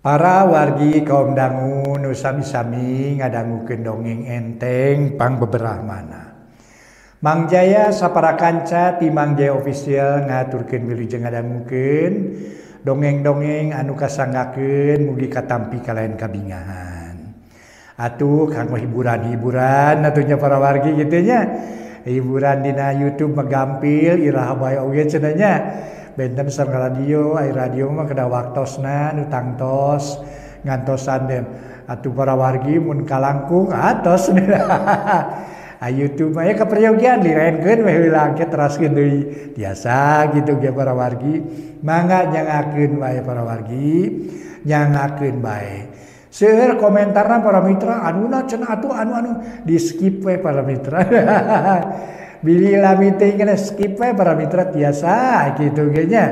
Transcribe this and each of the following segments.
Para wargi kaum dangu nu sami-sami ngadangukeun dongeng enteng pangbeberahmana. Mang Jaya sapara kanca ti Mang Jaya Official ngaturkeun wilujeng ngadangukeun dongeng-dongeng anu kasanggakeun mugi katampi kalayan kabingahan. Atuh kanggo hiburan-hiburan atuh nya para wargi kitu nya. Hiburan dina YouTube mah gampil iraha bae oge cenah nya. Benten sareng radio, ai radio mah kada waktosna nu tangtos ngantosan dem. Atuh para wargi mun kalangkung atos. Ai YouTube mah ya kaperyogian lirenkeun we heula engke teraskeun deui. Biasa kitu ge para wargi, mangga nyangakeun wae para wargi, nyangakeun bae. Seueur komentarna para mitra anuna cenah atuh anu-anu di skip we para mitra. Bilih lami teh kana skip we para mitra tiasa kitu ge nya.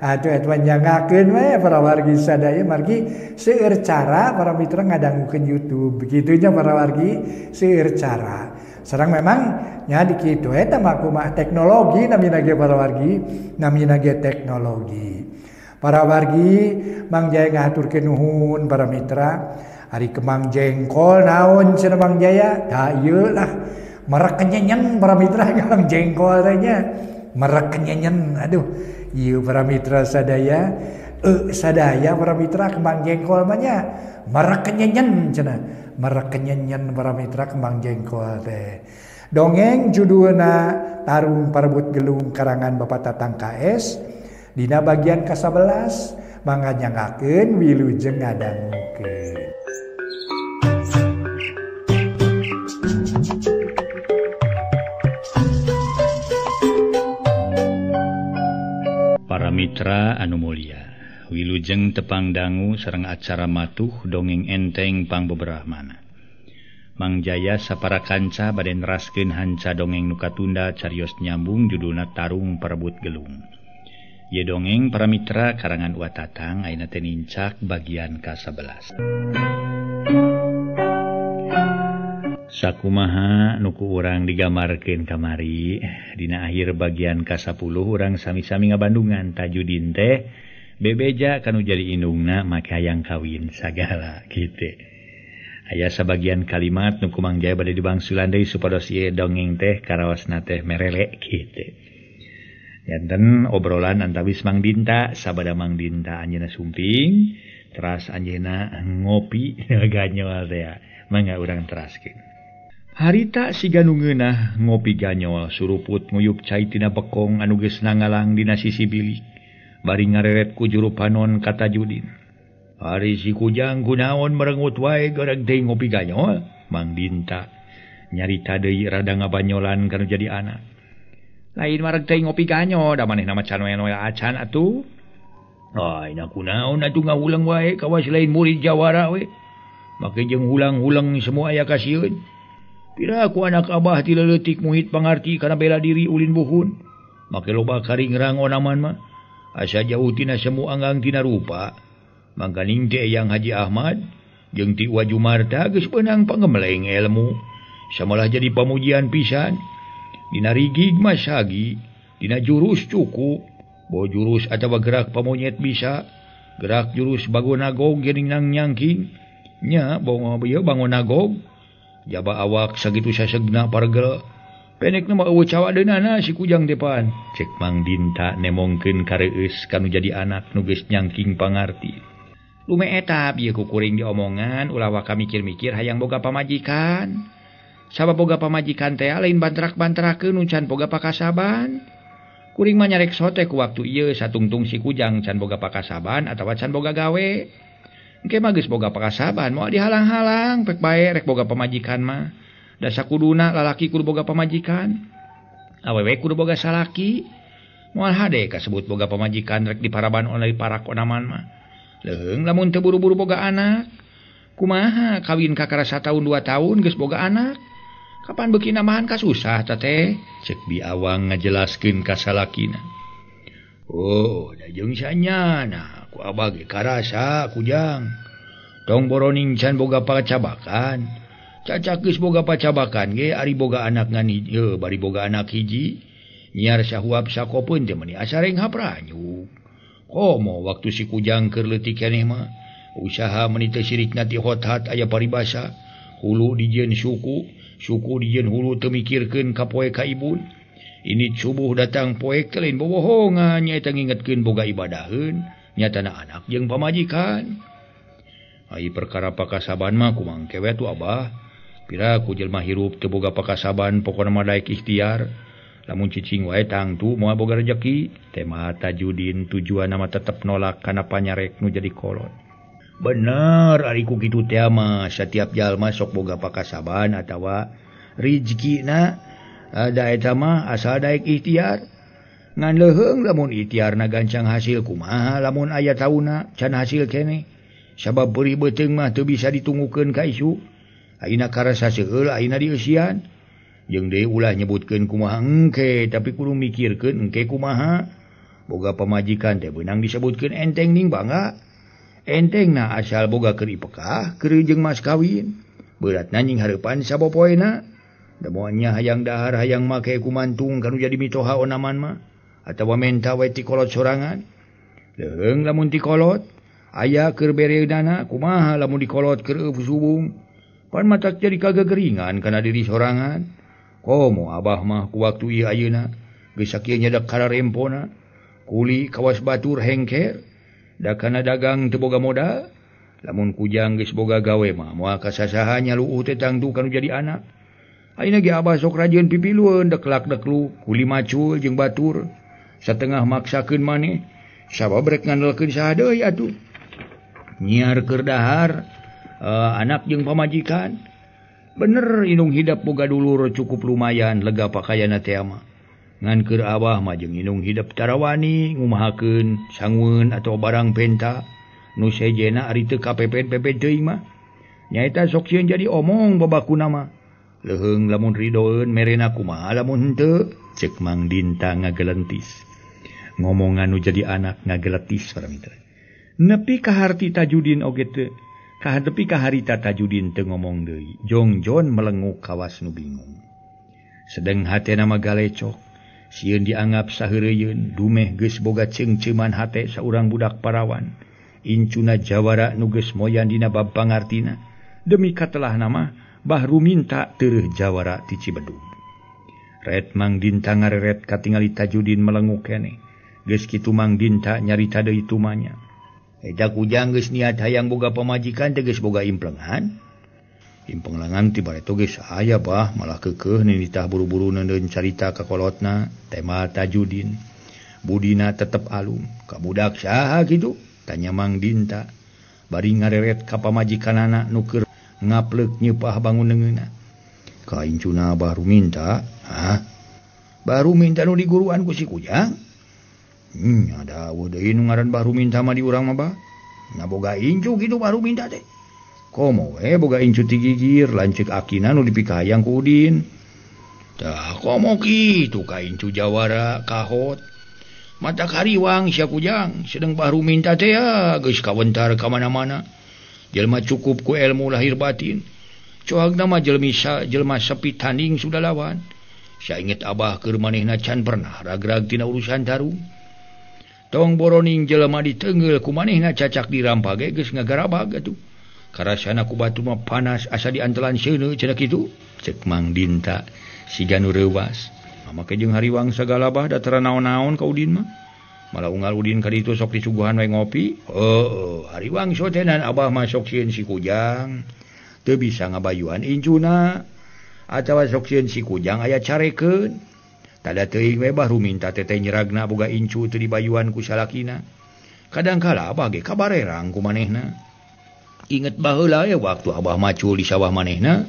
Atuh eta nyangakeun we para wargi sadaya margi seueur cara para mitra ngadangukeun YouTube begitu nya para wargi seueur cara. Sareng memang nya di kitu eta mah kumaha teknologi namina ge para wargi, namina ge teknologi. Para wargi Mang Jaya ngahaturkeun nuhun para mitra. Ari kemang jengkol naon cenah Mang Jaya? Tah ieu lah merek kenyenyen para mitra kemang jengkol teh nya. Merek kenyenyen aduh ieu para mitra sadaya sadaya para mitra kembang jengkol mah nya merek kenyenyen cenah. Merek kenyenyen para mitra kembang jengkol teh. Dongeng judulna Tarung Parebut Gelung karangan Bapak Tatang KS. Dina bagian ka-11 mangga nyangakeun wilujeng ngadangukeun. Para mitra anu mulia, wilujeng tepang dangu sareng acara matuh dongeng enteng pangbeberahmana. Mang Jaya sapara kanca bade neraskeun hanca dongeng nu katunda carios nyambung judulna Tarung Parebut Gelung. Ye dongeng para mitra karangan Wa Tatang ayeuna teh nincak bagian ka-11. Sakumaha nu ku urang digambarkeun kamari dina akhir bagian ka-10 urang sami-sami ngabandungan Tajudin teh bebeja kanu jadi indungna make hayang kawin sagala kitu. Aya sabagian kalimat nu ku Mang Jaya bade dibangsulan deui supados ieu dongeng teh karaosna teh merele kitu. Janten obrolan antawis Mang Dinta sabada Mang Dinta anjeunna sumping teras anjeunna ngopi ganyol teh mangga urang teraskeun. Harita siga nu ngeunah ngopi ganyol suruput nguyup cai tina bekong anu geus nangalang dina sisi bilik bari ngareret ku juru panon ka Tajudin. Ari si Kujang kunaon merengut wae goreng teh ngopi ganyol. Mang Dinta nyarita deui rada ngabanyolan kanu jadi anak. Lain mareg teh ngopi ganyo da manehna mah can noel acan atuh. Ai na kunaon atuh ngahuleng wae kawas lain murid jawara we. Make jeung hulang-huleng semua aya kasieun. Pira ku anak abah ti leutik muhit pangarti kana bela diri ulin buhun. Make loba karingrang onaman mah. Asa jauh tina semu anggang tina rupa. Mangkaning teh Eyang Haji Ahmad jeung ti Wa Jumarta geus beunang pangemleng ilmu. Samalah jadi pamujian pisan. Dina rigig masagi, dina jurus cukup, bo jurus atawa gerak pamonyet bisa, gerak jurus bagonagog geuning nang nyangking, nya bongo ieu bangonagog, jaba awak sakitu sasegna pargel, pendekna mah eueuh cawadeunana si Kujang depan. Cek Mang Dinta nemongkeun kareueus kanu jadi anak nu geus nyangking pangarti. Lume eta ieu ku kuring diomongan ulah waka mikir-mikir hayang boga pamajikan. Sabab boga pamajikan teh lain bantrak-bantrakeun nu can boga pakasaban. Kuring mah nyarek sote ku waktu ieu satungtung si Kujang can boga pakasaban atawa can boga gawe. Engke mah geus boga pakasaban moal dihalang-halang pek bae rek boga pamajikan mah. Da sakuduna lalaki kudu boga pamajikan. Awewe kudu boga salaki. Moal hade kasebut boga pamajikan rek diparaban oleh parak onaman mah. Leung lamun teu buru-buru boga anak. Kumaha kawin kakara satahun 2 tahun geus boga anak. Kapan beuki namahan kasusah teh? Cek Bi Awang ngajelaskeun ka salakina. Oh, da jeung sanyana ku abah ge karasa Kujang. Tong boroning can boga pacabakan. Cacak geus boga pacabakan ge ari boga anak ngan ieu bari boga anak hiji. Nyiar sahuap sakopeun teh meuni asa renghap ranyuk. Komo waktu si Kujang keur leutik keneh mah Usaha meni teu sirikna ti hothat aya paribasa. Hulu dijieun suku, suku dijieun hulu teu mikirkeun ka poe ka ibun. Ini subuh datang poek teh lain bobohongan nyaeta ngingetkeun boga ibadaheun nyatana anak jeung pamajikan. Ai perkara pakasaban mah kumang kewe tuh abah. Pira ku jelema hirup teu boga pakasaban pokona mah daek ikhtiar. Lamun cicing wae tangtu moal boga rejeki. Tema Tajudin tujuanna mah tetep nolak kana panyarek nu jadi kolot. Bener ari ku kitu teh mah satiap jalma sok boga pakasaban atawa rijkina da eta mah asal daek ikhtiar. Ngan leuheung lamun ikhtiarna gancang hasil kumaha lamun aya tauna can hasil keneh. Sabab beurih beuteung mah teu bisa ditunggukeun ka isu. Ayeuna karasa seueul ayeuna dieusian. Jeung deui ulah nyebutkeun kumaha engke tapi kudu mikirkeun engke kumaha. Boga pamajikan teh beunang disebutkeun enteng ning bangga. Entengna asal boga keur ipekah keur jeung mas kawin. Beratna nying hareupan sapopoena. Da moal nya hayang dahar hayang make kumantung kanu jadi mitoha onaman mah atawa menta we ti kolot sorangan. Leuheung lamun ti kolot aya keur bereudana kumaha lamun dikolot keur subung. Pan matak jadi kagegeringan kana diri sorangan. Komo abah mah ku waktu ieu ayeuna geus sakieu nyedak kararempona. Kuli kawas batur hengker da kana dagang teu boga modal. Lamun kujang geus boga gawe mah moal kasasaha nyaluuh teh tangtu kanu jadi anak. Ayeuna ge abah sok rajieun pipilueun deklak deklu kuli macul jeung batur satengah maksakeun maneh sabab rek ngandelkeun saha deui atuh. Nyiar keur dahar anak jeung pamajikan. Bener indung hidep boga dulur cukup lumayan lega pakaianna teh mah. Ngan keur abah mah jeung indung hidep tarawani ngumahakeun sangueun atawa barang penta nu sejena ari teu kapepet-pepet teuing mah. Nyaeta sok sieun jadi omong babakuna mah. Leuheung lamun ridoeun merena kumaha lamun henteu ceuk Mang Dinta ngagelentis. Ngomongan nu jadi anak ngageletis para mitra. Nepi ka harti Tajudin oge teu kahadepi ka harita Tajudin teu ngomong deui. Jongjon melenguk kawas nu bingung. Sedeng hatena mah galecok. Sieun dianggap saheureuyun dumeh geus boga ceungceuman hate saurang budak parawan. Incuna jawara nu geus moyan dina bab pangartina. Demi katelahna mah Bahru minta tereuh jawara ti Cibedug. Ret Mang Dinta ngareret katingali Tajudin melenguk keneh. Geus kitu Mang Dinta nyarita deui tumanya. Eta kujang geus niat hayang boga pamajikan teh geus boga implengan. Impenglangan ti bareto geus aya bah malah keukeuh ninitah buru-buru neundeun carita ka kolotna. Tema Tajudin. Budina tetep alum. Ka budak saha kitu? Tanya Mang Dinta. Bari ngareret ka pamajikanana nu keur ngapleuk nyeupah bangun neungeunna. Ka incuna baru minta, hah? Baru minta nu diguruan ku si Kujang? Ada eueuh deui nu ngaran baru minta mah di urang mah bah. Nya boga incu kitu baru minta teh. Komo we boga incu ti gigir lanceuk akina nu dipikahayang ku Udin. Tah komo kitu ka incu jawara kahot. Mata kariwang sia Kujang sedeng baru minta teh ya geus kawentar ka mana-mana. Jelma cukup ku ilmu lahir batin. Cohagna mah jelma sepi tanding sudah lawan. Sainget abah keur manehna can pernah ragrag tina urusan tarung. Tong boroning jelema ditengeul ku manehna cacak dirampage geus ngagarabag atuh. Karasana ku batu mah panas asa diantelan seuneu cenah kitu. Ceuk Mang Dinta siga nu reuwas. Make jeung hariwang sagala bah da tara naon-naon ka Udin mah. Malah unggal Udin ka ditu sok disuguhan we ngopi. Heueuh, hariwang sotenan abah mah sok sieun si Kujang. Teu bisa ngabayuan incuna. Atawa sok sieun si Kujang aya carekeun. Tada teuing we bah ruminta teh nyeragna boga incu teu dibayuan ku salakina. Kadangkala abah ge kabarerang ku manehna. Inget baheula ye waktu abah macul di sawah manehna.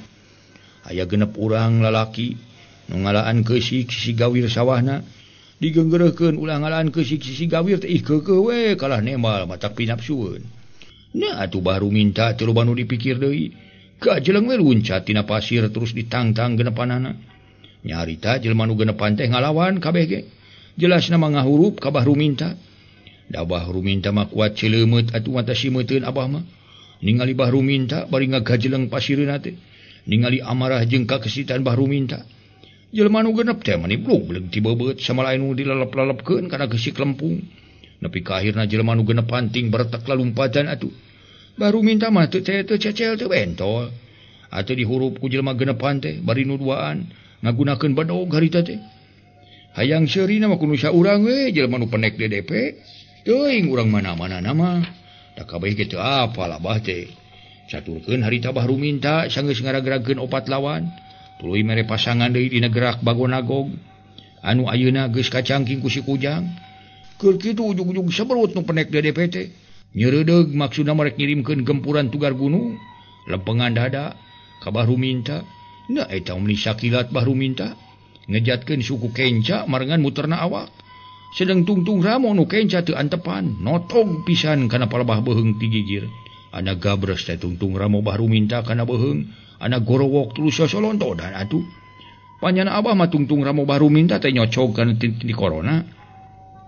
Aya genep urang lalaki nu ngalaan keusik si gawir sawahna. Digenggeurekeun ulah ngalaan keusik si gawir teh ih keukeuh we kalah nembal matak pinapsueun. Nah atuh baru minta teu loba nu dipikir deui. Kajeleng we luncat tina pasir terus ditangtang genepanana. Nyarita jelema nu genepan teh ngalawan kabeh ge. Jelasna mah ngahurup ka Bahru minta. Da Bahru minta mah kuat cileumeut atuh mata simeuteun abah mah. Ningali Bahru minta bari ngagajeleng pasireuna teh. Ningali amarah jeung kakesitan Bahru minta. Jelema nu genep teh mani blug-blug ti beubeut sama lain nu dilalep-lalepkeun kana gesik lempung. Nepi ka akhirna jelema nu genep panting beretek lalumpatan atuh. Baru minta mah teu teu cecel teu bentol. Atuh dihurup ku jelema genepan teh bari nu duaan ngagunakeun bedog harita teh. Hayang seurina mah kudu saurang we jelema nu penek DDP. Teuing urang mana-mana nama. Da kabeh ge teu apal abah teh. Caturkeun harita Bahru minta sanggeus ngaragragkeun opat lawan. Tuluy mere pasangan deui dina gerak Bagonagog. Anu ayeuna geus kacangking ku si Kujang. Keur kitu ujug-ujug seberut nu penek DDP teh. Nyereudeg maksudna marek ngirimkeun gempuran tugar gunung. Lempengan dada ka Bahru minta. Nah eta meuni sakilat Bahru minta. Ngejatkeun suku kenca marengan muterna awak. Sedeng tungtung ramo nu kenca teu antepan, notog pisan kana palebah beuheung ti gigir. Ana gabres teh tungtung ramo Bahru minta kana beuheung, ana gorowok terus sosolontodan atuh. Panjana abah mah tungtung ramo Bahru minta teh nyocog kana ti corona.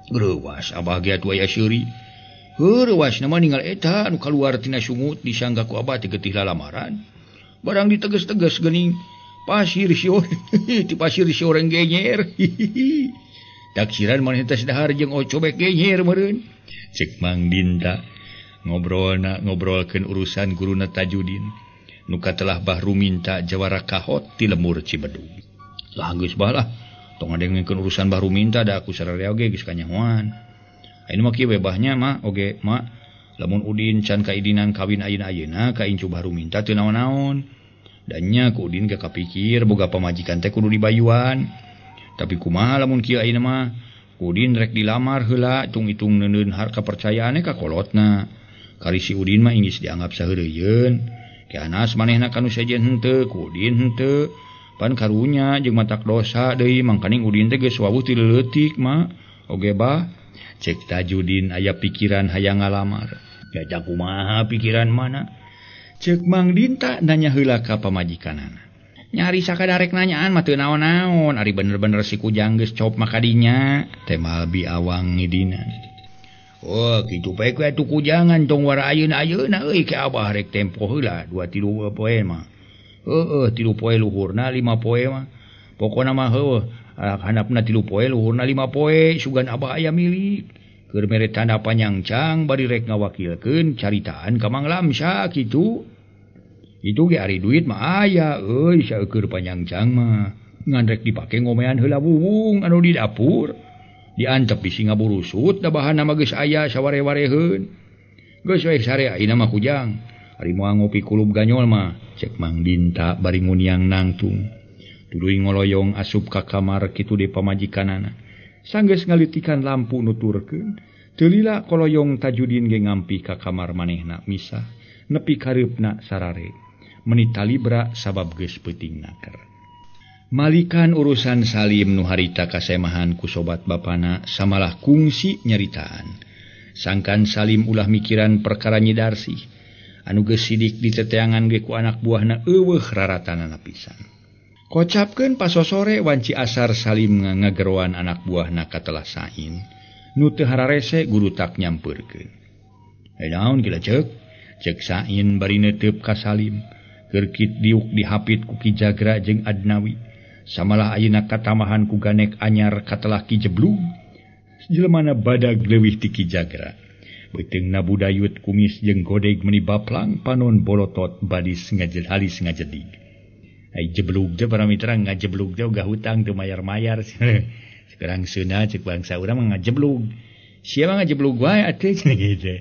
Greuwas abah ge atuh aya seuri. Heurewas nama ninggal eta anu kaluar tina sungut disangga ku abah teh getih lalamaran. Barang diteges-teges geuning pasir sior ti pasir sioreng genyer. Taksiran maneh teh dahar jeung ocobek genyer meureun. Cek Mang Dinta ngobrolna ngobrolkeun urusan guruna Tajudin. Nu katelah Bahru minta jawara kahot ti lemur Cibedug. Lah geus bah lah tong ngadengkeun urusan Bahru minta da aku sararea oge geus kanyahoan. Ayeuna mah kieu we bahnya mah oge mah lamun Udin can kaidinan kawin ayeuna-ayeuna ka incu Bahru minta teu naon-naon. Dan nya ku Udin ge kapikir boga pamajikan teh kudu dibayuan. Tapi kumaha lamun kieu ayeuna mah ku Udin rek dilamar heula tung-itung neuneun har kapercayaane ka kolotna. Kari si Udin mah inggis dianggap saheureuyeuun. Ki anas manehna kanu sejen henteu ku Udin henteu. Pan karunya jeung matak dosa deui mangkaning Udin teh geus wawuh ti leutik mah. Oge bah cek Tajudin aya pikiran hayang ngalamar. Gajah kumaha pikiran mana? Cek Mang Dinta nanya heula ka pamajikanana. Nyari sakadarek nanyaan mah teu naon-naon, ari bener-bener si Kujang geus cop mah kadinya. Teh Malbi awang ngidinan. Oh, kitu bae ku atuh Kujangan tong wara ayeuna-ayeuna euy ke abah rek tempo heula 2 3 poe mah. Heueuh 3 poe luhurna 5 poe mah. Pokona mah heueuh handapna 3 poe luhurna 5 poe sugan abah aya milik. Keur mere tanda panyangcang bari rek ngawakilkeun caritaan ka Mang Lamsa kitu. Itu ge ari duit mah aya euy saeukur panyangcang mah. Ngan rek dipake ngomean heula wuwung anu di dapur. Diantep bisi ngaburusut da bahanna mah geus aya saware-wareheun. Geus we sare ayeuna mah Kujang. Ari moal ngopi kulub ganyol mah cek Mang Dinta bari nguniang nangtung. Tuluy ngoloyong asup ka kamar kitu de pamajikanana. Sanggeus ngalitikan lampu nuturkeun, teu lila koloyong Tajudin ge ngampi ka kamar manehna misah nepi kareupna sarare. Meni talibra sabab geus peuting naker. Malikan urusan Salim nu harita kasemahan ku sobat bapana samalah kungsi nyaritaan. Sangkan Salim ulah mikiran perkara Nyi Darsih. Anu geus sidik diteteangan ge ku anak buahna eueuh raratanana pisan. Kocapkeun pasosore wanci asar Salim ngageroan anak buahna katelah Sain. Nu teu hararese guru tak nyampeurkeun. Eh naon gila ceuk? Ceuk Sain bari neuteup ka Salim. Keur diuk dihapit ku Ki Jagra jeung Adnawi. Samalah ayeuna katamahan ku ganek anyar katelah Ki Jeblug. Jelemana badag leuwih ti Ki Jagra. Beuteungna budayut kumis jeung godeg meuni baplang panon bolotot badis ngajed halis ngajedig. Ai jeblug teh para mitra ngajeblug teh ogah hutang teu mayar-mayar. Sekarang seuna cek bangsa urang mah ngajeblug. Sia mah ngajeblug wae atuh cenah kitu.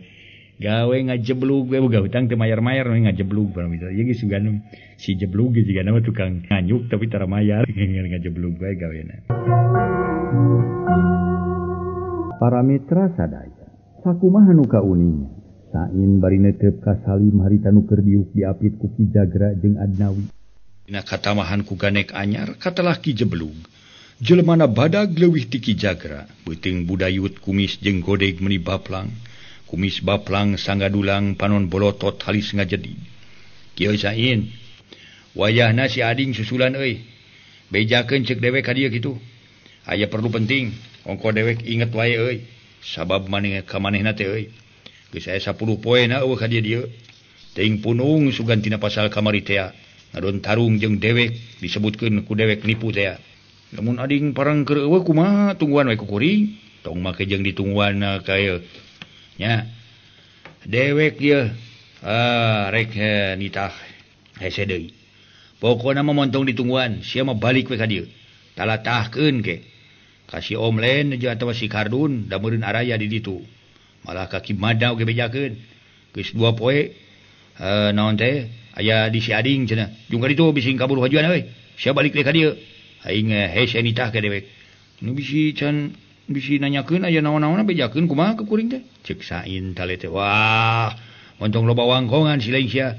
Gawe ngajeblug we boga hutang teu mayar-mayar we ngajeblug para mitra. Ieu geus sugana si jeblug ge jigana mah tukang nganyuk tapi tara mayar ngajeblug wae gawena. Para mitra sadaya, sakumaha nu kauninga? Sain bari neuteup ka Salim harita nu keur diuk diapit ku Ki Jagra jeung Adnawi. Dina katamahan ku ganek anyar katelah Ki Jeblug. Jelemana badag leuwih ti Ki Jagra, beuteung budayut kumis jeung godeg meuni baplang. Kumis baplang sanggadulang panon bolotot halis ngajedi. Kieu Sain, wayahna si ading susulan euy. Bejakeun ceuk dewek ka dieu kitu. Aya perlu penting, ongko dewek inget wae euy. Sabab maneh ka manehna teh euy. Geus aya 10 poe na eueuh ka dieu. Teuing punung sugan tina pasal kamari tea. Ngadon tarung jeung dewek disebutkeun ku dewek nipu tea. Lamun ading parang keur eueuh kumaha tungguan we ku kuring. Tong make jeung ditungguan ka ieu. Nya. Dewek ieu Ah rek nitah hese deui. Pokona mah montong ditungguan, sia mah balik we ka dieu. Talatahkeun ke. Ka si Om Len jeung atawa si Kardun da meureun araya di ditu. Malah ka Ki Madna oge bejakeun. Geus 2 poe naon teh aya di si Ading cenah. Jung ka ditu bisi kabur hajuan euy. Sia balik deui ka dieu. Aing hese nitah ka dewek. Nu bisi can bisi nanyakeun aya naon-naonna bejakeun kumaha ke kuring teh. Ceuk Sain tale teh. Wah, montong loba wangkongan si lain sia.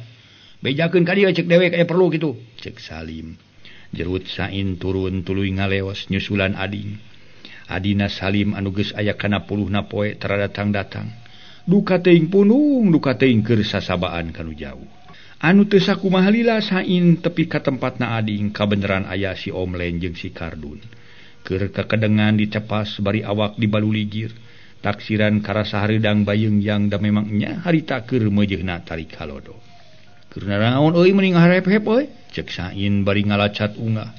Bejakeun ka dieu ceuk dewek aya perlu kitu. Ceuk Salim. Jerut Sain turun tuluy ngaleos nyusulan Ading. Adina Salim anu geus aya kana puluhna poe tara datang-datang. Duka teuing punung, duka teuing keur sasabaan kanu jauh. Anu teu sakumaha lila Sain tepi ka tempatna Ading kabeneran aya si Om Len jeung si Kardun. Keur kakedengan dicepas bari awak dibaluligir. Taksiran karasa hareudang bayeung-yang da memang nya harita keur meujeuhna tarik halodo. Keur naraon euy mending harep-hep euy, ceuk Sain bari ngalacat ungah.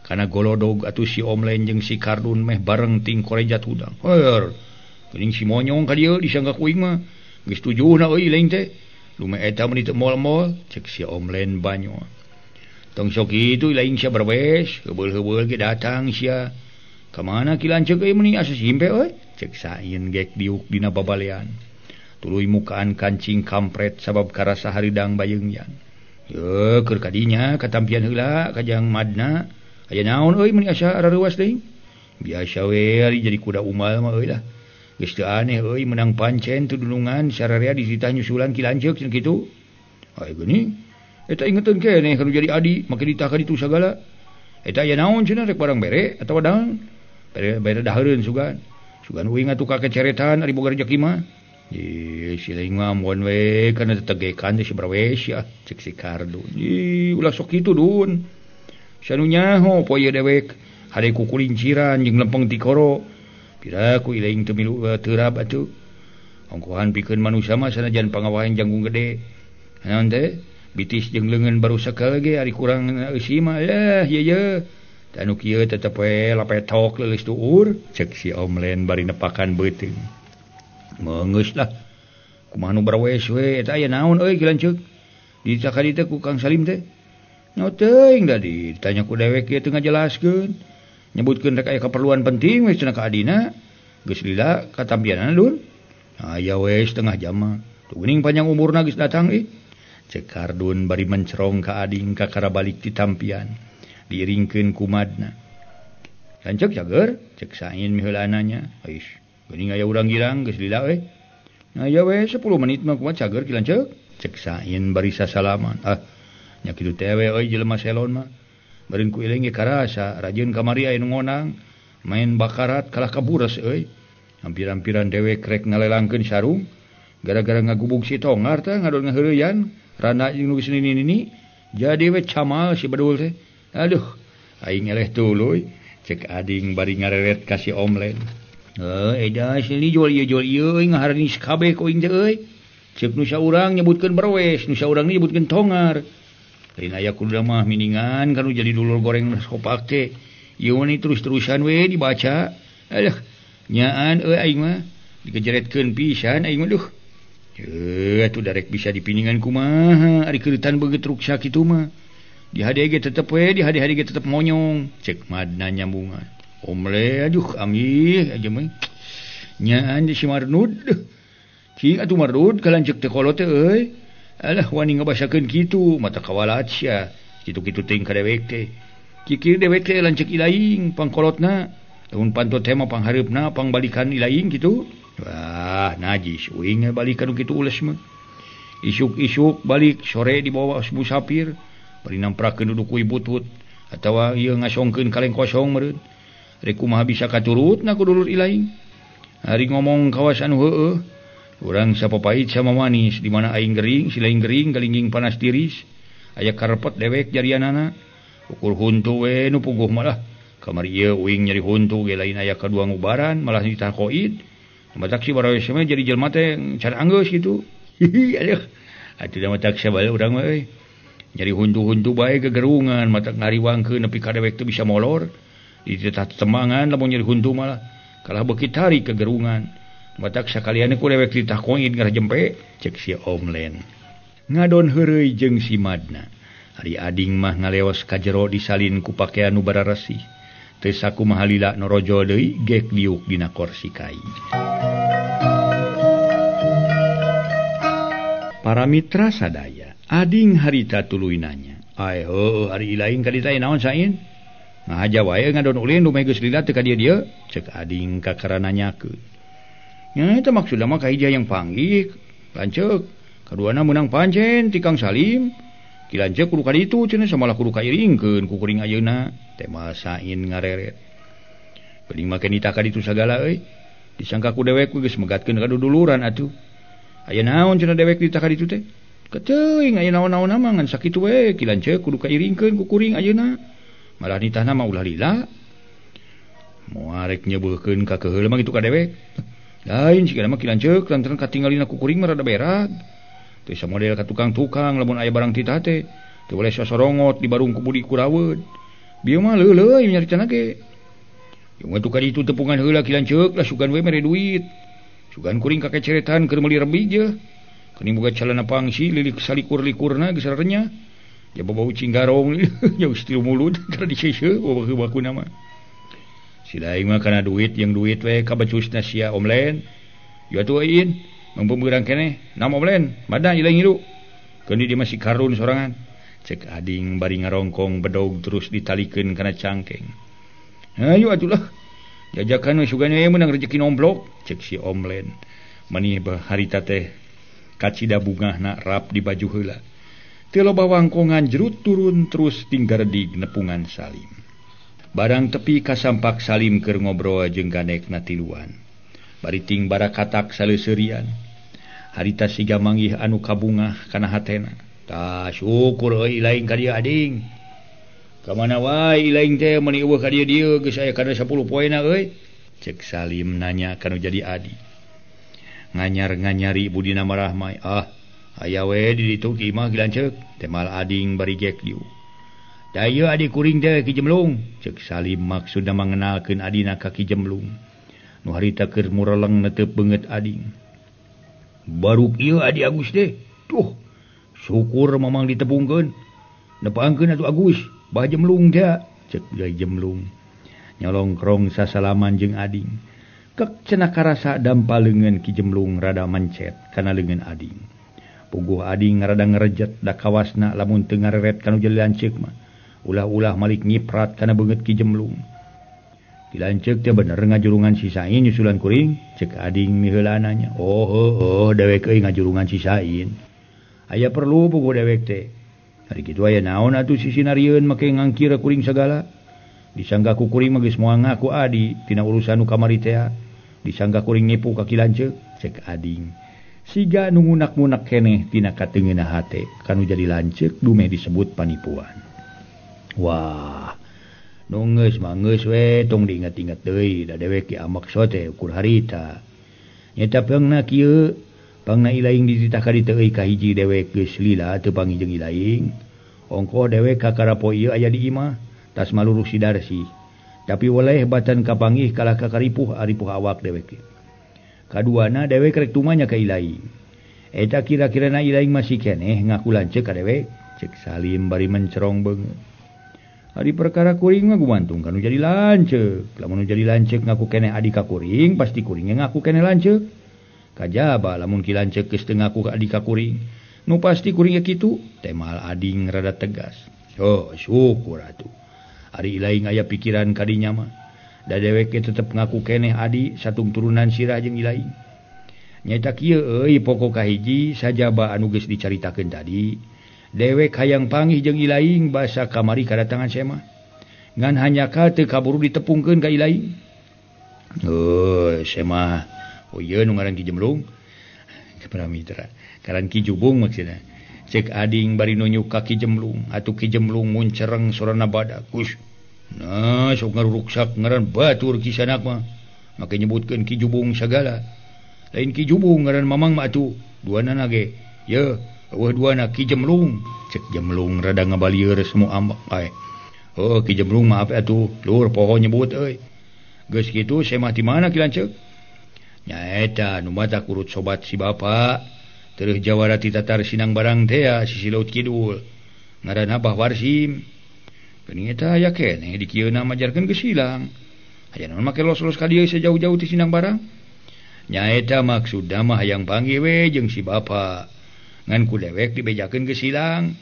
Kana golodog atuh si Om Len jeung si Kardun meh bareng ting korejat hudang. Heur, geuning si monyong ka dieu disangka ku aing mah. Geus tujuhna euy lain teh. Lume eta mah teu mol-mol, ceuk si Om Len banyo. Tong sok kitu lain sia berbes, heubeul-heubeul ge datang sia. Ka mana ki lanceuk euy meuni asa simpe euy, ceuk Sain gek diuk dina babalean. Tuluy mukaan kancing kampret sabab karasa hareudang bayeungyan. Ye keur kadinya katampian heula kajang Madna. Aya naon euy meuni asa arareuwas deui. Biasa we ari jadi kuda umal mah euy lah. Geus teu aneh euy menang pancen teu dunungan sararea dititah nyusulan ki lanceuk cenah kitu. Ai geuning eta ingeteun keneh kanu jadi adi make ditah ka ditu sagala. Eta aya naon cenah rek barang bere atawa daun. Bere dahareun sugan. Sugan uing atuh kakeceretan ari boga rejeki mah. Ih, si lain mah mun we kana tetegekan teh si Brawes ya, ceuk si Kardun. Ih, ulah sok kitu Dun. Sanu nyaho poe ieu dewek, hade ku kulinciran jeung lempeng tikoro. Pira ku ilaing teu milu teurab atuh. Ongkohan pikeun manusia mah sanajan pangawahan janggung gede. Naon teh? Bitis jeung leungeun baru sakal ge ari kurang eusi mah eh ye ye. Tanu kieu tetep we lapetok leuleus tuur, ceuk si Om Len bari nepakan beuteung. Meungeus lah. Kumaha nu barawes we eta aya naon euy ki lanceuk? Dicakadi teh ku Kang Salim teh. Nyaho teuing da ditanya ku dewek ieu teu ngajelaskeun. Nyebutkeun rek aya kaperluan penting we cenah ka adina. Geus lila katampianana Dun. Aya we setengah jam mah. Tuh geuning panjang umurna geus datang ih. Ceuk Kardun bari mencerong ka ading kakara balik ti tampian. Diiringkeun ku Madna. Lanceuk cager, ceuk Sain miheulananya. Ais, geuning aya urang girang geus lila we. Aya we 10 menit mah kumaha cager ki lanceuk. Ceuk Sain bari sasalaman. Ah, nya kitu teh we euy jelema selon mah. Beureun ku iling ge karasa rajin kamari aya nu ngonang main bakarat kalah kabures euy. Hampir-hampiran dewek rek ngalelangkeun sarung gara-gara ngagubug si tongar teh ngadon ngaheureuyan rana jeung nu geus nini-nini jadi we camal si bedul teh. Aduh, aing eleh tuluy, cek ading bari ngareret ka si Om Len. Edah sini jual ieu ngaharani sakabeh ku aing teh euy. Ceuk nu saurang nyebutkeun berwes, nu saurang nyebutkeun tongar. Lain aya kudu mah miningan kanu jadi dulur goreng sopak teh. Ieu mah terus-terusan we dibaca. Aduh, nyaan euy aing mah dikejeretkeun pisan aing mah duh. Atuh darek bisa dipiningan kumaha ari keuretan beungeut ruksa kitu mah. Di hade ge tetep we, di hade-hade ge tetep monyong. Cek Madna nyambungan. Omle aduh amih aja mah. Nyaan si Marnud. Cing atuh Marnud kalanceuk teh kolot teh euy. Alah wani ngabasakeun kitu mata kawalat sia. Kitu-kitu teuing ka dewek teh. Kikir dewek teh lanceuk ilaing pangkolotna. Lamun pantot teh mah panghareupna pangbalikan ilaing kitu. Wah, najis uing balikan kitu ules mah. Isuk-isuk balik sore dibawa musafir. Bari namprakeun duduk ku butut atawa ieu ngasongkeun kaleng kosong meureun. Rek kumaha bisa katurutna ku dulur ilaing. Ari ngomong kawas anu heueuh. Urang sapapait sama manis di mana aing gering, si lain gering galingging panas tiris. Aya karepet dewek jarianana. Ukur huntu we nu puguh malah. Kamari ieu uing nyeri huntu ge lain aya kadua ngubaran malah ditakoid. Matak si barawes mah jadi jelema teh can anggeus kitu. Hihi aduh. Atuh da matak sabal urang mah euy. Nyeri huntu-huntu bae gegerungan matak ngariwangkeun nepi ka dewek teu bisa molor. Dititah temangan lamun nyeri huntu malah kalah beuki tarik kegerungan. Matak sakalian ku dewek ditakoid ngarah jempe cek si Om Len. Ngadon heureuy jeung si Madna. Ari ading mah ngaleos ka jero disalin ku pakean nu bararesih. Teu sakumaha lila norojol deui gek diuk dina korsi kai. Para mitra sadaya, ading harita tuluy nanya. Ai heueuh ari ilaing ka ditu naon sain? Ngahaja wae ngadon ulin dumeh geus lila teu ka dieu-dieu, cek ading kakara nanyakeun. Nya eta maksudna mah ka hiji hayang panggih, lanceuk. Kaduana meunang pancen ti Kang Salim. Ki lanceuk kudu ka ditu cenah samalah kudu kairingkeun ku kuring ayeuna. Teh masain ngareret. Geuning make nitah ka ditu sagala euy. Disangka ku dewek geus megatkeun ka duduluran atuh. Aya naon cenah dewek ditah ka ditu teh? Keteuing aya naon-naon mah ngan sakitu we ki lanceuk kudu kairingkeun ku kuring ayeuna. Malah nitahna mah ulah lila. Moal rek nyebeukeun ka keheul mah kitu ka dewek. Lain sigana mah ki lanceuk lantaran katingalina ku kuring mah rada berat. Teu samodel ka tukang-tukang lamun aya barang titah teh teu boleh sosorongot di barung ku budi kuraweun. Bieu mah leuleui nyaritana ge. Ieu mah tukang ditu tepungan heula ki lanceuk lah sugan we mere duit. Sugan kuring kakeceretan keur meuli rebig je. Kening boga calana pangsi lilik salikur-likurna geus renyah. Ja bau cinggarong jauh tilu mulut kada diseuseuh baku-bakuna mah. Si lain mah kana duit jeung duit we kabecusna sia Omlen. Ieu atuh euin mangpeurang keneh nam Omlen madan ilaing hirup. Keun di masih karun sorangan. Cek ading bari ngarongkong bedog terus ditalikeun kana cangkeng. Hayu atuh lah. Jajakan we sugan we meunang rejeki nomplok cek si Omlen. Mani harita teh kacida bungahna rap di baju heula. Teu loba wangkongan jerut turun terus tinggaredig nepungan Salim. Barang tepi kasampak Salim keur ngobrol jeung ganekna tiluan. Bari ting barakatak saleuseurian. Harita siga manggih anu kabungah kana hatena. Tah syukur euy ilaing ka dieu ading. Ka mana wae ilaing teh meuni eueuh ka dieu dieu geus aya kana 10 poena euy. Cek Salim nanya kanu jadi adi. Nganyar-nganyari budina marahmai. Ah, aya we di ditu ki imah gilanceuk temal ading bari gek dieu. Da ieu adi kuring teh Ki Jemlung. Cek Salim maksudna mangenalkeun adina ka Ki Jemlung. Nu harita keur mureleng netep beungeut ading. Baruk ieu adi Agus teh. Tuh, syukur mamang ditepungkeun. Nepangkeun atuh Agus, bah Jemlung teh. Cek Ki Jemlung. Nyolongkrong sasalaman jeung ading. Kek cenah karasa dampa leungeun Ki Jemlung rada mencet kana leungeun ading. Puguh ading rada ngerejet da kawasna lamun teu ngareret kanu jadi lanceuk mah. Ulah-ulah malik nyiprat kana beungeut Ki Jemlung. Ki lanceuk teh bener ngajurungan si Sain nyusulan kuring, cek ading miheulananya. Oh heueuh dewek euy ngajurungan si Sain. Aya perlu puguh dewek teh. Ari kitu aya naon atuh sisinarieun make ngangkir kuring sagala. Disangka ku kuring mah geus moal ngaku adi tina urusan nu kamari teh. Disangka kuring nipu ka Ki lanceuk, cek ading. Siga nu ngunak-ngunak keneh tina kateungeunah hate kanu jadi lanceuk dumeh disebut panipuan. Wah, nu geus mah geus we tong diinget-inget deui da dewek ki amak so teh ukur harita. Nyata pangna kieu, pangna ilaing dititah ka ditu euy ka hiji dewek geus lila teu panggih jeung ilaing. Ongkoh dewek kakara poe ieu aya di imah, tas maluruh si Darsi. Tapi weleh batan kapanggih kalah ka karipuh aripuh awak dewek. Kaduana dewek rek tumanya ka ilaing. Eta kira-kirana ilaing masih keneh ngaku lanceuk ka dewek, cek Salim bari mencerong beungeut. Ari perkara kuring mah gumantung kanu jadi lanceuk. Lamun jadi lanceuk ngaku keneh adi ka kuring, pasti kuringnya ngaku keneh lanceuk. Kajaba lamun ki lanceuk geus teu ngaku ka adi ka kuring, nu pasti kuringnya kitu. Temal ading rada tegas. Oh, syukur atuh. Ari ilaing aya pikiran kadinya mah. Da dewek tetep ngaku keneh adi satung turunan sirah jeung ilaing. Nyaeta kieu euy pokok kahiji sajaba anu geus dicaritakeun tadi. Dewek hayang panggih jeung ilaing basa kamari kadatangan semah. Ngan hanyakal teu kaburu ditepungkeun ka ilaing. Heuh, semah. Oh ieu nu ngaran Ki Jemlung. Para mitra, ngaran Ki Jubung maksudna. Cek ading bari nunjuk ka Ki Jemlung, atuh Ki Jemlung muncereng sorana badak. Us. Nah, sok ngaruruksak ngaran batur kisanak mah. Make nyebutkeun Ki Jubung sagala. Lain Ki Jubung ngaran mamang mah atuh, duanana ge. Ye, eueuh duana Ki Jemlung. Cek Jemlung rada ngabalieur semua ambek ae. Oh, Ki Jemlung maaf atuh, lur poho nyebut euy. Geus kitu semah di mana Ki Lanceuk? Nyaeta nu mata kurut sobat si bapa. Terus jawara ti tatar Sinang Barang teh sisi laut kidul. Ngaranna Bah Warsim. Geuning eta aya keneh di kieu na majarkeun geus hilang. Aya naon make los-los ka dieu sejauh-jauh ti Sinang Barang. Nyaeta maksudna mah hayang panggih we jeung si bapa. Ngan ku dewek dibejakeun geus hilang.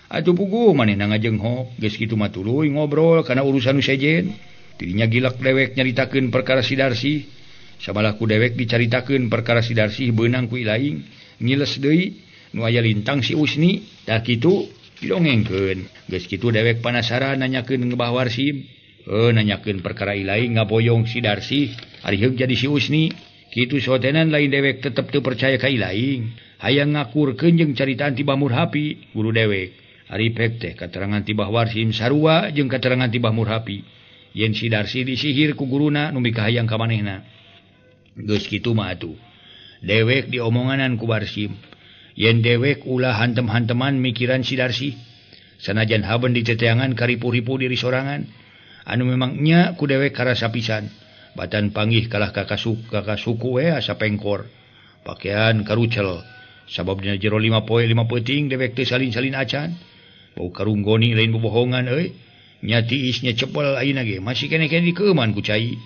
Atuh puguh manehna ngajenghok geus kitu mah tuluy ngobrol kana urusan nu sejen. Tidinya gilak dewek nyaritakeun perkara si Darsi. Samalah ku dewek dicaritakeun perkara si Darsi beunang ku ilaing. Ngiles deui nu aya lintang si Usni tah kitu didongengkeun. Geus kitu dewek panasaran nanyakeun Bah Warsim. Nanyakeun perkara ilaing ngaboyong si Darsi ari heug jadi si Usni. Kitu sotenan lain dewek tetep teu percaya ka ilaing. Hayang ngakurkeun jeung caritaan ti Bah Murhapi guru dewek. Ari pek teh katerangan ti Bah Warsim sarua jeung katerangan ti Bah Murhapi. Yen si Darsi disihir ku guruna nu mikahayang ka manehna. Geus kitu mah atuh. Dewek diomonganan ku Warsim. Yen dewek ulah hantem-hanteman mikiran si Darsi. Sanajan haben diteteangan karipu-ripu diri sorangan. Anu memang nya ku dewek karasa pisan. Batan panggih kalah kakak suku we asa pengkor. Pakaian karucel. Sabab dina jero 5 poe 5 peuting dewek teu salin-salin acan. Bau karunggoni lain bobohongan euy. Nya tiis nya cepel ayeuna ge masih keneh-keneh dikeuman ku cai.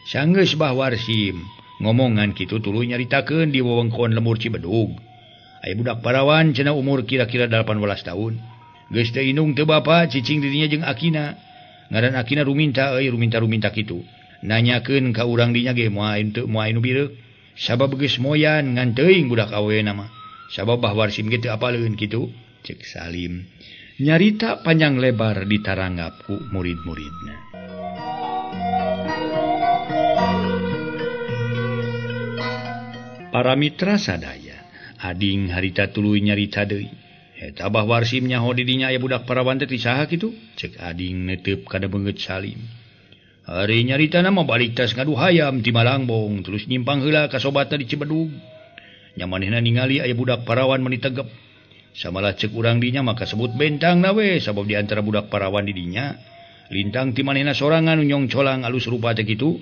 Sanggeus Bah Warsim ngomongan kitu tuluy nyaritakeun di wewengkon lembur Cibedug. Aya budak parawan cenah umur kira-kira 18 tahun. Geus teu indung teu bapa cicing dirinya jeung akina. Ngaran akina ruminta euy ruminta-ruminta kitu. Nanyakeun ka urang dinya ge moal teu moal nu bireuk. Sabab geus moyan ngan teuing budak awena mah. Sabab Bah Warsim ge teu apaleun kitu. Cek Salim nyarita panjang lebar ditaranggap ku murid-muridna. Para mitra sadaya, ading harita tuluy nyarita deui. Eta Bah Warsim nyaho di dinya aya budak parawan teh ti saha kitu? Cek ading netep kada beungeut Salim. Ari nyaritana mah balik tas ngadu hayam ti Malangbong, terus nyimpang heula ka sobatna di Cibedug. Nya manehna ningali aya budak parawan meuni tegep. Samalah cek urang dinya maka sebut bentang na we sabab di antara budak parawan di dinya lintang ti manehna sorangan nu nyong colang alus rupa teh kitu.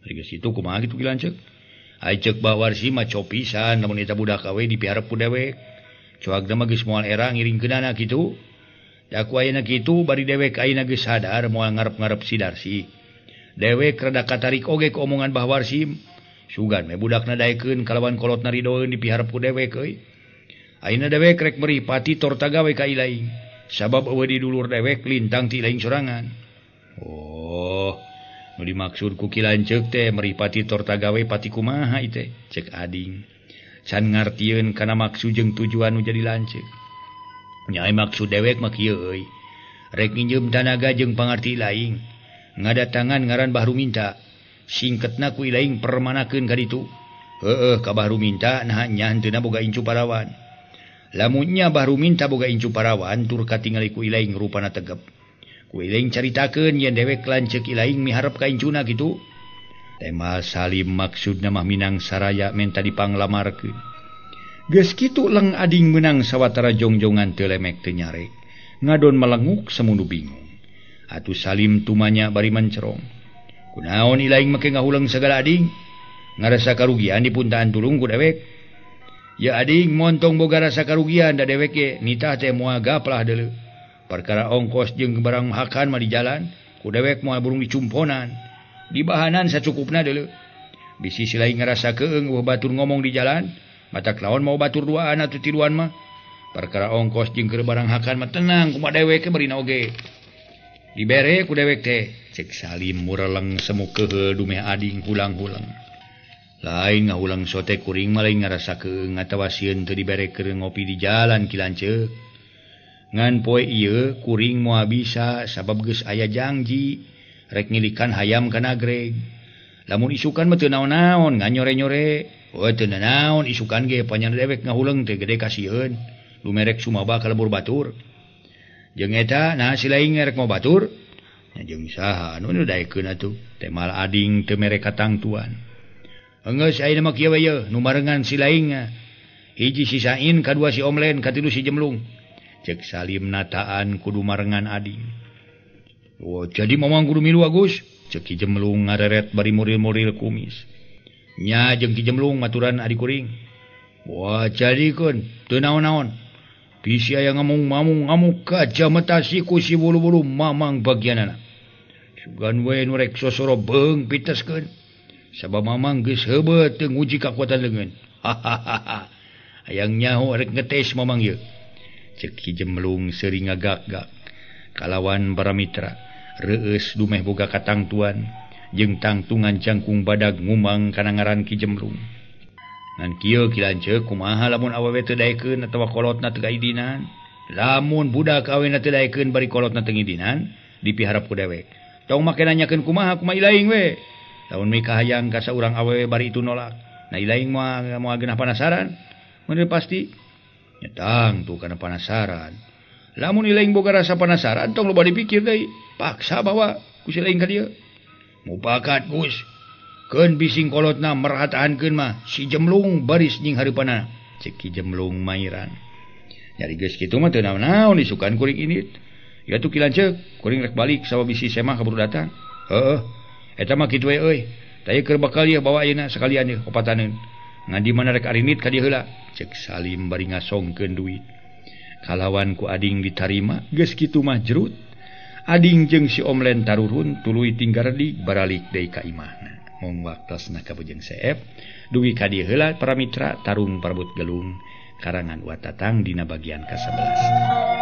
Ari geus kitu kumaha kitu ki lanceuk? Ai cek Bah Warsim mah copisan lamun eta budak awe dipiharep ku dewek. Coagna mah geus moal era ngiringkeunana kitu. Da ku ayeuna kitu bari dewek ayeuna geus sadar moal ngarep-ngarep si Darsi. Dewek rada katarik oge ku omongan Bah Warsim. Sugan we budakna daekeun kalawan kolotna ridoeun dipiharep ku dewek euy. Ayeuna dewek rek meri pati torta gawe ka ilaing. Sabab eueuh di dulur dewek lintang ti ilaing sorangan. Oh, nu dimaksud ku Ki Lanceuk teh meri pati torta gawe pati kumaha ieu teh? Cek ading. Can ngartieun kana maksud jeung tujuan nu jadi lanceuk. Nya maksud dewek mah kieu euy. Rek nginjeum tanaga jeung pangarti ilaing. Ngadatangan ngaran Bah Ruminta. Singketna ku ilaing permanakeun ka ditu. Heueuh ka Bah Ruminta naha nya henteuna boga incu parawan. Lamunnya Bah Ruminta boga incu parawan tur katingali ku ilaing rupana tegep. Ku ilaing caritakeun yen dewek lanceuk ilaing miharep ka incuna kitu. Tema Salim maksudna mah minang saraya menta dipanglamarkeun. Geus kitu leng ading meunang sawatara jongjongan teu lemek teu nyarek. Ngadon melenguk semunu bingung. Atuh Salim tumanya bari mencerong. Kunaon ilaing make ngahuleng sagala ading? Ngarasa karugian dipuntaan tulung ku dewek. Ya ading montong boga rasa karugian da dewek ge nitah teh moal gaplah deuleu. Perkara ongkos jeung barang hakan mah di jalan, ku dewek moal burung dicumponan. Dibahanan sacukupna deuleu. Bisi si lain ngarasa keung eueuh batur ngomong di jalan, matak laon mau batur duaan atuh tiluan mah. Perkara ongkos jeung keur barang hakan mah tenang kumaha dewek ge barina oge. Dibere ku dewek teh, cek Salim mureleng semu keheul dumeh ading hulang-hulang. Lain ngahulang sote kuring mah lain ngarasa keung atawa sieun teu dibere keur ngopi di jalan Ki Lanceuk. Ngan poe ieu kuring moal bisa sabab geus aya janji rek ngilikan hayam ka nagreg. Lamun isukan mah teu naon-naon ngan nyore-nyore. Oh teu naon isukan ge panjang dewek ngahuleng teh gede kasieun. Lumerek sumaba ka lembur batur. Jeung eta nah si lain rek mau batur. Nya jeung saha anu nu daekeun atuh. Temal ading teu mere katangtuan. Enggeus ayeuna mah kieu we yeuh nu barengan si laing. Hiji si Sain, kadua si Omlen, katilu si Jemlung. Cek Salim nataan kudu marengan ading. Oh, jadi mamang kudu milu Agus. Cek Ki Jemlung ngareret bari muril-muril kumis. Nya jeung Ki Jemlung maturan adi kuring. Wah jadikeun teu naon-naon. Bisi aya ngamung-mamung ngamuk kaca metasi ku si bulu-bulu mamang bagianana. Sugan we nu rek sosoro beung piteskeun. Sabab mamang geus heubeut teu nguji kakuatan leungeun. Hahaha. Hayang nyaho rek ngetes mamang ieu. Ceuk Ki Jemlung seuri ngagak-gak. Kalawan para mitra reueus dumeh boga katangtuan jeung tangtungan jangkung badag ngumang kana ngaran Ki Jemlung. Ngan kieu Ki Lanceuk kumaha lamun awewe teu daekeun atawa kolotna teu kaidinan? Lamun budak awena teu daekeun bari kolotna teu ngidinan, dipiharap ku dewek. Tong make nanyakeun kumaha kumaha ilaing we. Lamun mikahayang ka saurang awewe bari itu nolak. Nah ilaing moal moal geunah panasaran. Mun pasti nya tangtu kana panasaran. Lamun ilaing boga rasa panasaran tong loba dipikir deui. Paksa bawa ku si laing ka dieu. Mupakat Gus. Keun bising kolotna merhataankeun mah si Jemlung baris nying hareupanana. Ceuk Ki Jemlung mairan. Nyari geus kitu mah teu naon-naon isukan kuring indit. Ya tuh Ki Lanceuk, kuring rek balik sabab bisi semah kaburu datang. Heueuh. Eta mah kitu we euy. Tah ieu keur bakal ieu bawa ayeuna sakalian ieu opataneun. Ngan di mana rek arinit ka dieu heula. Ceuk Salim bari ngasongkeun duit. Kalawan ku ading ditarima geus kitu mah jerut. Ading jeung si Omlen tarurun tuluy tinggardi baralik deui ka imahna. Mong waktosna kabujeng seep dugi ka dieu heula para mitra tarung parabut gelung karangan Watatang dina bagian ka-11.